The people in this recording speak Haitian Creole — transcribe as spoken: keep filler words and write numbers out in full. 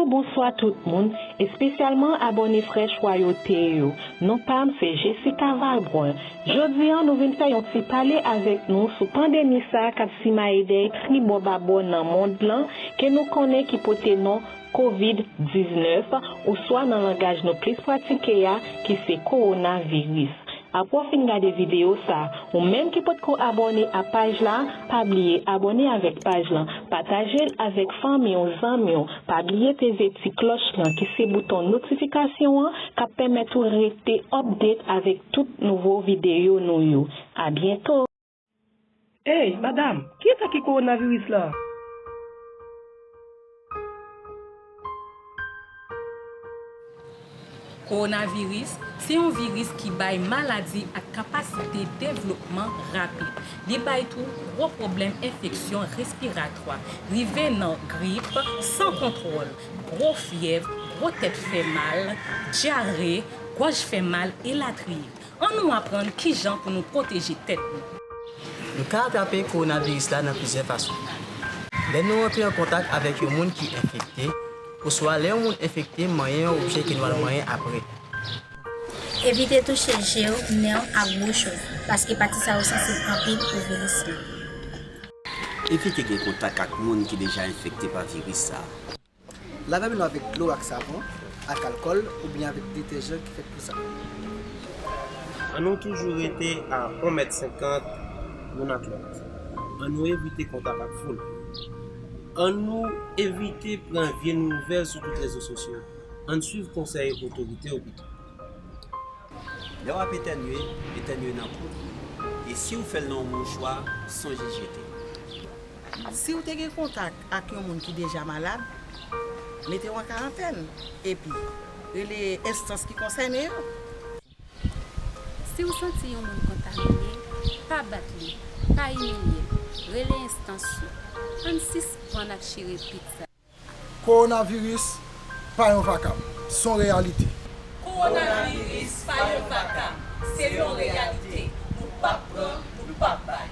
Bonswa tout moun, espesyalman abòne Fresh Royauté yo. Non pa m se Jessica Valbrun. Jodi a, nou vin fè yon ti pale avèk nou sou pandemi sa a k ap simaye dèy tribò babò nan mond lan, ke nou konnen ki pote non kovid diznèf, oswa nan langaj nou plis pratike a, ki se kowonaviris. Apre w fin gade videyo sa, ou menm ki potko abòne a paj la, pa bliye abòne avèk paj lan, pataje l avèk fanmi w, zanmi w, pa bliye peze ti klòch lan ki se bouton notifikasyon an k ap pèmèt ou rete update avèk tout nouvo videyo nou yo. A byento! Ey, madanm, kiyès sa ki kowonaviris la? Kowonaviris se yon viris ki bay maladi ak kapasite devlopman rapid. Li bay tou gwo pwoblèm enfeksyon respiratwa, rive nan grip san kontwòl, gwo fyèv, gwo tèt fè mal, dyare, gòj fè mal, elatriye. Ann nou aprann kijan pou nou pwoteje tèt nou. Nou ka atrape kowonaviris la nan plizyè fason. Lè nou rantre an kontak avèk yon moun ki enfekte, oswa lè yon moun enfekte manyen yon objè ke nou al manyen apre. Evite touche je w, nen w ak bouch ou, paske pati sa yo sansib anpil pou viris lan. Evite gen kontak ak moun ki deja enfekte pa viris sa a. Lave men nou avèk dlo ak savon, ak alkòl, oubyen avèk detèjan ki fèt pou sa. Ann nou toujou rete a yon mèt senkant youn ak lòt. Ann nou evite kontak ak foul. Ann nou evite pran vye nouvèl sou tout rezo sosyo. Ann swiv konsèy otorite yo pito. Lè w ap etènye, etènye nan kou. E si w fè l nan yon mouchwa, sonje jete l. Si w te gen kontak ak yon moun ki deja malad, mete w an karantèn, epi rele enstans ki konsène yo. Si w santi yon moun kontamine, pa bat li, pa imilye l, rele enstans yo. Ann sispann ap chire pit sa. Kowonaviris pa yon vaka, s on reyalite. Kowonaviris pa yon vaka, se yon reyalite. Nou p ap pran, nou p ap bay.